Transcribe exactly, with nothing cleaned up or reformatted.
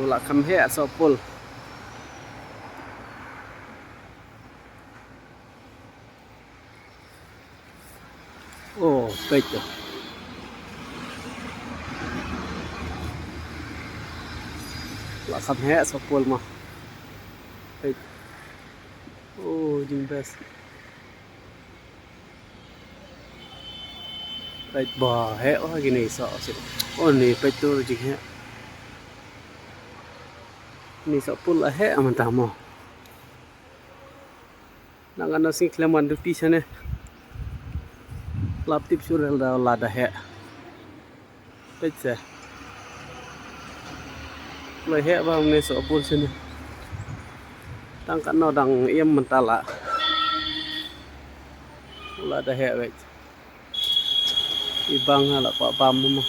La kham heh soh pul. Oh, peit to. La kham heh soh pul mo. Peit. Oh, jingbes. Peit ba heh ba kine soh sih. Oh, ni peit to jingheh. Ni soh pul la heh mynta mo. Nang ano sing khlem wan duty shane. Lap tip shuh re lada heh. Peit se. La heh ba mynne soh pul shane. Tang katno dang im mynta la. Lada heh peit. I bang ha la kwah bam mo.